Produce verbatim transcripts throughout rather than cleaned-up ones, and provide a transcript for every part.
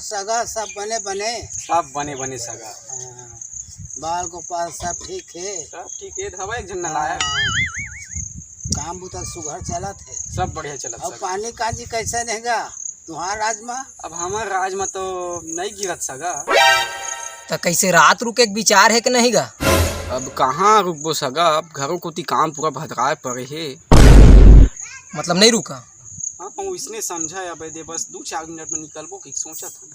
सगा सब बने बने? सब बने बने सगा। हाँ, बाल गोपाल सब ठीक हे? सब ठीक हे, हवा एक झन नलायक। हाँ, काम बुता सुघर चलत हे? सब बढ़िया चलत अउ सगा। पानी कांजी कैसे रहेगा तुहार राज मा? अब हमर राज मा तो नइ गिरत सगा। त कैसे रात रुके के विचार हे कि नहीं गा? अब कहाँ रुकबो सगा, अब घरो कोती काम पूरा भदराए पड़े हे। मतलब नहीं रुका? हाँ, वइसने समझा या बे दे, बस दू चार मिनट में निकलबो कि सोचत हन।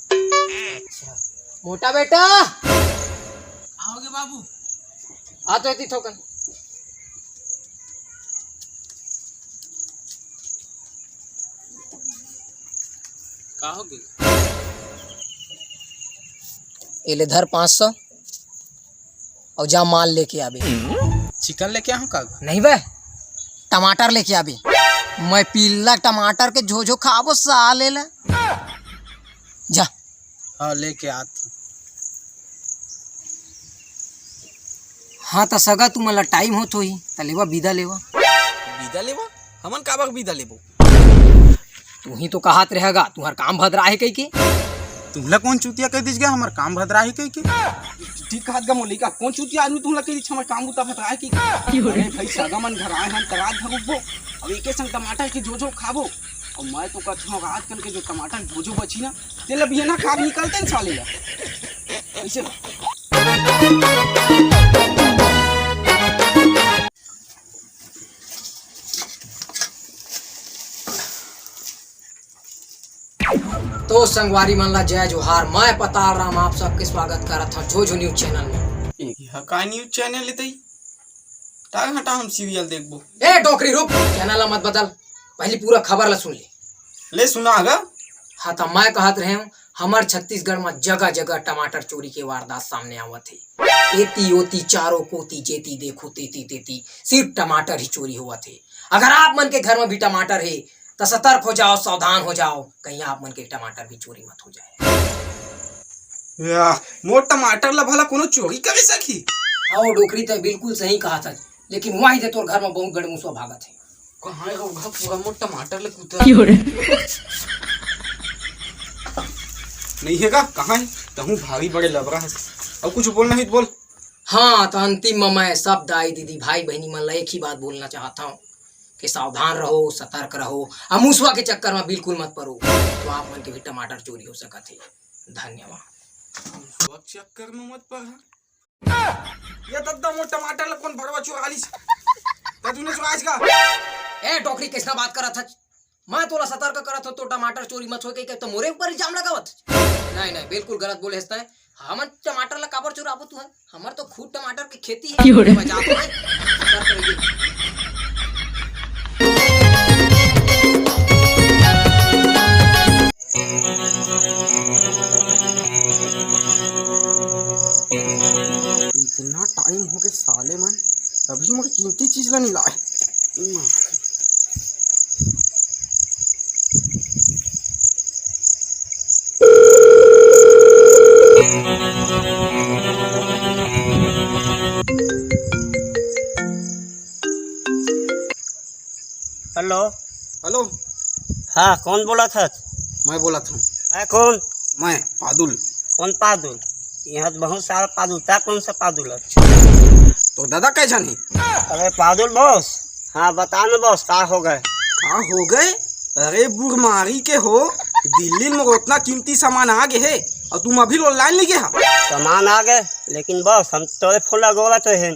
अच्छा। मोटा बेटा। आओगे बाबू? आ तो एती थोकन। का हो गे? ए ले धर पाँच सौ। अउ जा माल लेके आबे। चिकन लेके आहूं का? नहीं बे, टमाटर लेके आबे। मैं पीला टमाटर के झोझो खाबो साले ला। जा। हाँ, लेके आत हूँ। हाँ, त सगा तुमन ला टाइम होत होही, त लेवा, बिदा लेवा। बिदा लेवा? हमन काबर बिदा लेबो? तुही तो कहत रहेगा, तुहर काम भदरा हे कहिके। तुमला कौन चूतिया कह दिस गा, हमर काम भदरा हे कहिके? ठीक कहत गा मोर लइका, कौन चूतिया आदमी तुमला कह दिस, हमर काम बुता भदरा हे कहिके? अरे भाई, सगा मन घर आए हन, त रात भर रुकबो, अब एके संग टमाटर के झोझो खाबो। अउ मैं तो कहत हूँ, रात कन के जो टमाटर के झोझो बची ना, तेला बिहना खाब निकलते न साले ला। कैसे? तो संगवारी मन ला जय जोहार, मैं पताल राम आप सबके स्वागत करत हूँ झोझो न्यूज चैनल में। यह का न्यूज चैनल हे तई? टांग हटा, हम सीरियल देखबो। ए डोकरी रुक, चैनल ला मत बदल, पहली पूरा खबर ला सुन ले। ले सुना गा। हाँ त मैं कहत रहेंव, हमर छत्तीसगढ़ म जगह जगह टमाटर चोरी के वारदात सामने आवत हे। एती ओती चारों कोती जेती देखो तेती तेती सिर्फ टमाटर ही चोरी होवत हे। अगर आप मन के घर म भी टमाटर हे त सतर्क हो जाओ, सावधान हो जाओ, कहीं आप मन के टमाटर भी चोरी मत हो जाए। या, मोर टमाटर ला भला कोनो चोरी करे सकही? हाँ, वो डोकरी तैं बिल्कुल सही कहत हस, लेकिन वही दे तोर घर म बहुत बड़े मुसवा भागत हे। कहाँ हे वो घर पूरा मोर टमाटर ले कुतर? नहीं हे का? कहाँ हे? तहूँ भारी बड़े लबरा हस। अउ कुछ बोलना हे त बोल। हाँ, त अंतिम म मैं सब दाई दीदी भाई बहिनी मन ला एक ही बात बोलना चाहत हूँ कि सावधान रहो, सतर्क रहो, अउ मुसवा के चक्कर म बिल्कुल मत परो, तो आप मन के भी टमाटर चोरी हो सकत हे। धन्यवाद। मुसवा के चक्कर म मत परा। ये दद्दा मोर टमाटर ला कोन भड़वा चुरा लिस? त तूने चुराइस का? ए डोकरी, कैसना बात करत हच? मैं तोला सतर्क करत हूँ, तो टमाटर चोरी मत होय कहिके, तो मोरे ऊपर इल्जाम लगावत हच। नहीं, नहीं, बिल्कुल गलत बोले हस तैं। हमन टमाटर ला काबर चुराबो तुहर? हमर तो खुद टमाटर के खेती हे। क्यों रे? मैं जात हूँ, सतर्क रहिए। इतना टाइम हो गए साले मन, अभी मोर कीमती चीज ला नहीं लाए। हेलो। हेलो। हाँ, कौन बोलत हस? मैं बोलत हूँ। मैं कौन? मैं पादुल। कौन पादुल? यहाँ तो बहुत सारा पादुल, तैं कौन सा पादुल हस? तो दादा कै झन हे? अरे पादुल बॉस। हाँ, बता ना बॉस, का हो गए? का हो गए? अरे बुरमारी के हो, दिल्ली में ओतना कीमती सामान आ गए हे, अउ तुम अभी लो लाइन ले गए हा? सामान आ गए, लेकिन बॉस, हम तोरे फोन लगोला तो है।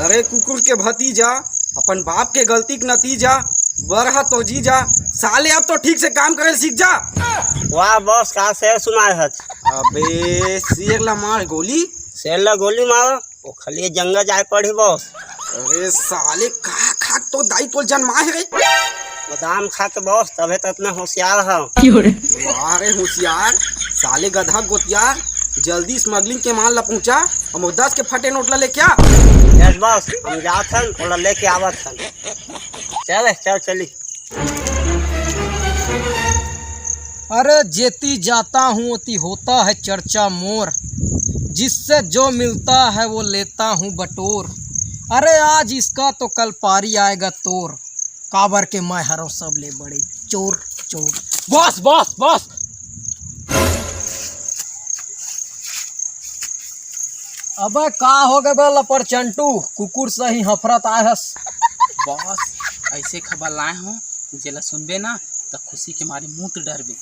अरे कुकुर के भतीजा, अपन बाप के गलती के नतीजा, बरहा तो जीजा, साले अब तो ठीक से काम करे सीख जा। वाह बॉस, का शेर सुनाए हच। अबे शेर ला मार गोली। शेर ला गोली मारो, वो खलिए जंगल जाए पड़ी बॉस। अरे साले का खा तो दाई तोल जन्मा है रे। बादाम खा के बॉस, तबे तो इतना होशियार है। वाह रे होशियार, साले गधा गोतियार, जल्दी स्मगलिंग के माल ला पहुंचा, हम दस के फटे नोट ला लेके आ। यस बॉस, हम जात हन, ओला लेके आवत हन। चल, चल, चली। अरे जेती जाता हूँ ओती होता है चर्चा मोर, जिससे जो मिलता है वो लेता हूँ बटोर। अरे आज इसका तो कल पारी आएगा तोर, काबर के मैं हरों सबले बड़े चोर चोर। बॉस बॉस बॉस, अबे का हो गे बे लपर चंटू, कुकुर सही हफरत आए हस। बॉस, ऐसे खबर लाए हो, जेला सुनबे ना त खुशी के मारे मूत डरबे।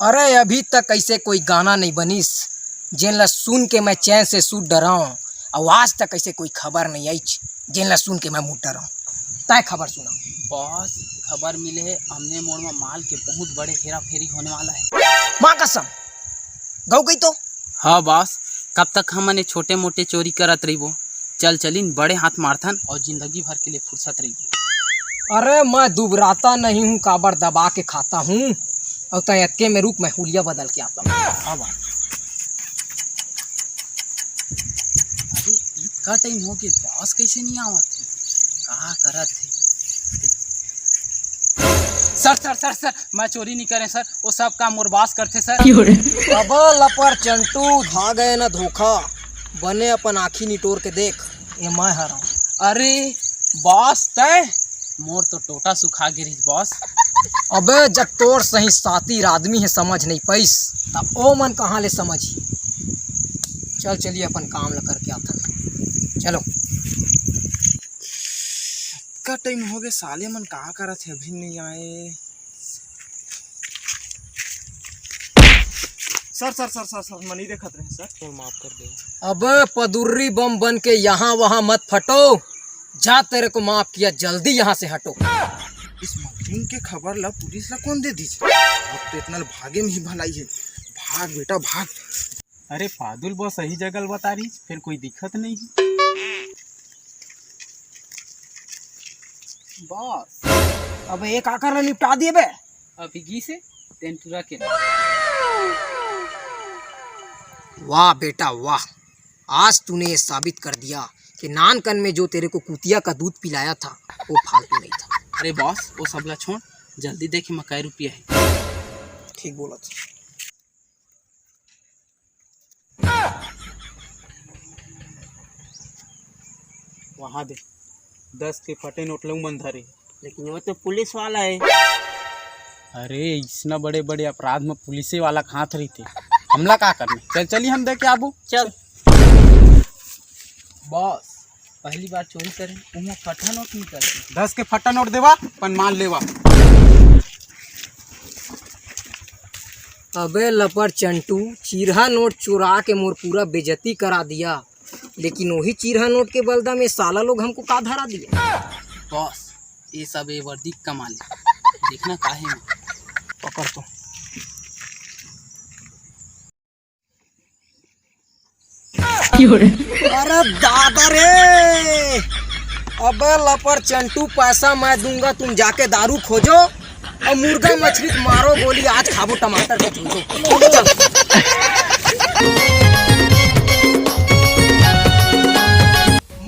अरे अभी तक ऐसे कोई गाना नहीं बनिस जेन ला सुन के मैं चैन से सूत डराऊं, और आज तक ऐसे कोई खबर नहीं आई जेन ला सुन के मैं मूत डराऊं। तय खबर सुना। बॉस, खबर मिले है, हमने मोड़ में माल के बहुत बड़े हेरा फेरी होने वाला है। माँ कसम, गौ गई तो। हाँ बॉस, कब तक हमन ये छोटे मोटे चोरी करत रहिबो? चल चलिन, बड़े हाथ मारथन और जिंदगी भर के लिए फुर्सत रहिबो। अरे मैं दुबराता नहीं हूँ, काबर दबा के खाता हूँ, और तय अतके में रुक, मैं हुलिया बदल के आता हूँ। हाँ बॉस। अरे इतका टाइम हो गया, बॉस कैसे नहीं आवत है? कहाँ करत है? सर सर सर सर, मैं चोरी नहीं करे सर, वो सब काम मोर बॉस करथे सर। अब लपर चंटू खा गए ना धोखा, बने अपन आँखी निटोर के देख, ये मैं हरा। अरे बॉस तय, मोर तो टोटा सुखा गिरिस बॉस। अबे जब तोर सही सातिर आदमी है समझ नहीं पाइस, तब ओ मन कहाँ ले समझही? चल चलिए अपन काम ल करके आथन। चलो। का टाइम हो गए, साले मन का करत है, अभी नहीं आए। Sir sir sir sir sir, मैं नहीं देखत रहे सर। सर माफ कर दे। अब पदुर्री बम बन के यहाँ वहाँ मत फटो, जा तेरे को माफ किया, जल्दी यहाँ से हटो। इस मगलिंग के खबर ला पुलिस ला कौन दे दीस? अब तो इतना भागे में ही भलाई है। भाग बेटा भाग। अरे पादुल बस सही जगह बता रही, फिर कोई दिक्कत नहीं। बस अब एक आकर ला निपटा दिए बे। अभी घी से तेन टुरा के। वाह बेटा वाह, आज तूने ये साबित कर दिया कि नानकन में जो तेरे को कुतिया का दूध पिलाया था वो फालतू नहीं था। अरे बॉस, वो सबला छोड़, जल्दी देखे मैं कै रुपया है। ठीक बोला था। वहाँ दे, दस के फटे नोट लऊ मन धरे। लेकिन वो तो पुलिस वाला है। अरे इसना बड़े बड़े अपराध में पुलिसे वाला के हाथ रहिथे, हमला का करना। चल चली हम दे के आबू। चल। बॉस, पहली बार चोरी करे, उहाँ फटा नोट निकल। दस के फटा नोट देवा, अपन माल लेवा। अबे लपर चंटू, चीरहा नोट चुरा के मोर पूरा बेइज्जती करा दिया, लेकिन वही चीरहा नोट के बलदा में साला लोग हमको का धरा दिया। बॉस, ये सब ये वर्दी कमाल है। देखना काहे में। पकड़ तो। अरे दादा रे, अबे लपर चंटू, पैसा मैं दूंगा, तुम जाके दारू खोजो और मुर्गा मछली को मारो गोली, आज खाबो टमाटर के झूठो।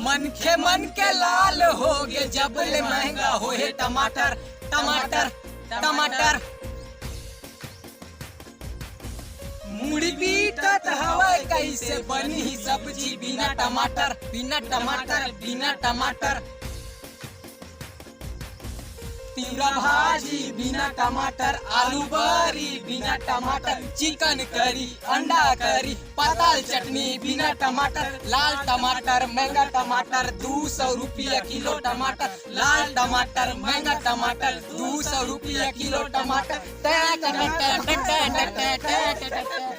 मनखे मन के लाल हो गे, जब ले महंगा होहे टमाटर, टमाटर, टमाटर। मुड़ी पीटत हवय, कैसे बनही सब्जी बिना टमाटर, बिना टमाटर, बिना टमाटर। तिवरा भाजी बिना टमाटर, आलू बरी बिना टमाटर, चिकन करी, अंडा करी, पताल चटनी बिना टमाटर, लाल टमाटर, महंगा टमाटर, दू सौ रुपया किलो टमाटर, लाल टमाटर, महंगा टमाटर, दू सौ रुपया किलो टमाटर।